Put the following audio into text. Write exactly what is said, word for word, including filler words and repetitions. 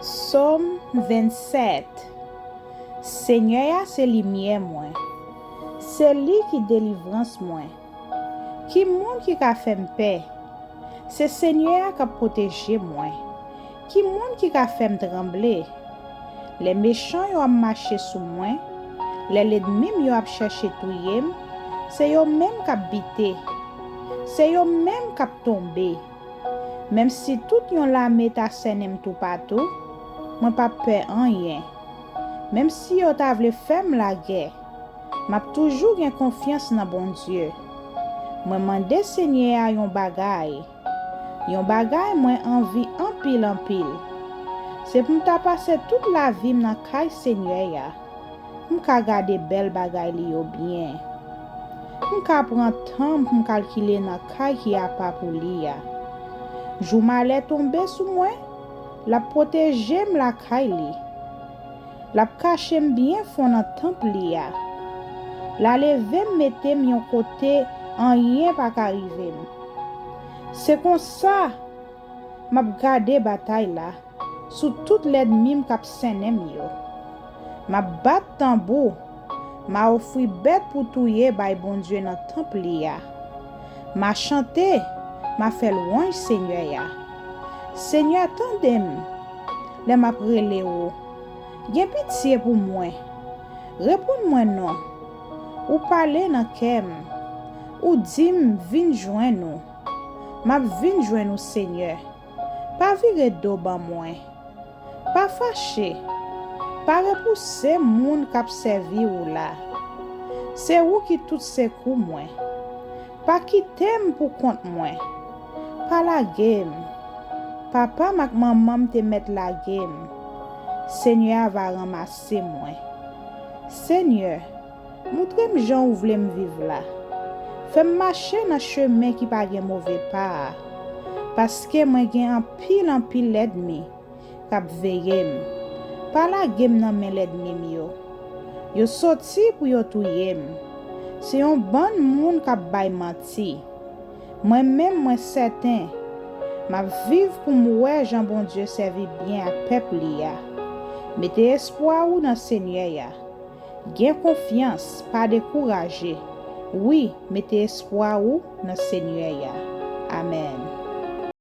Sòm vennsèt. Senyè a se limyè mwen. Se li ki delivrans mwen. Ki moun ki ka fè m pè? Se Senyè a k ap pwoteje mwen. Ki moun ki ka fè m tranble? Lè mechan yo ap mache sou mwen, lè lènmi m yo ap chèche touye m, se yo menm k ap bite. Se yo menm k ap tonbe. Menm si tout yon lame ta sènen m toupatou, mwen p ap pè anyen. Menm si yo ta vle fè m lagè, m ap toujou gen konfyans nan Bondye. Mwen mande Senyè a yon bagay, yon bagay mwen anvi anpil anpil. Se pou m ta pase tout lavi m nan kay Senyè a. M ka gade bèl bagay li yo byen. M ka pran tan m pou m kalkile nan kay ki apa pou li a. Jou malè tonbe sou mwen, l ap pwoteje m lakay li. L ap kache m byen fon nan tanp li a. L a leve m mete m yon kote anyen pa ka rive m. Se konsa m ap gade batay la sou tout lènmi m k ap sènen m yo. M ap bat tanbou, m a ofri bèt pou touye bay Bondye nan tanp li a. M a chante, m a fè lwanj Senyè a. Senyè, tande m lè m ap rele w. Gen pitye pou mwen. Reponn mwen non. Ou pale nan kè m. Ou di m, vin jwenn ou. M ap vin jwenn ou, Senyè. Pa vire do ban mwen. Pa fache. Pa repouse moun k ap sèvi w la. Se ou ki tout sekou mwen. Pa kite m pou kont mwen. Pa lage m. Papa m ak manman m te mèt lage m. Senyè a va ranmase mwen. Senyè, moutre m jan ou vle m viv la. Fè m mache nan chemen ki pa gen move pa a, paske mwen gen anpil anpil lènmi k ap veye m. Pa lage m nan men lènmi m yo. Yo soti pou yo touye m. Se yon bann moun k ap bay manti. Mwen menm, mwen sèten, m ap viv pou m wè jan Bondye sèvi byen ak pèp li a. Mete espwa ou nan Senyè a. Gen konfyans, pa dekouraje. Wi, mete espwa ou nan Senyè a. Amèn.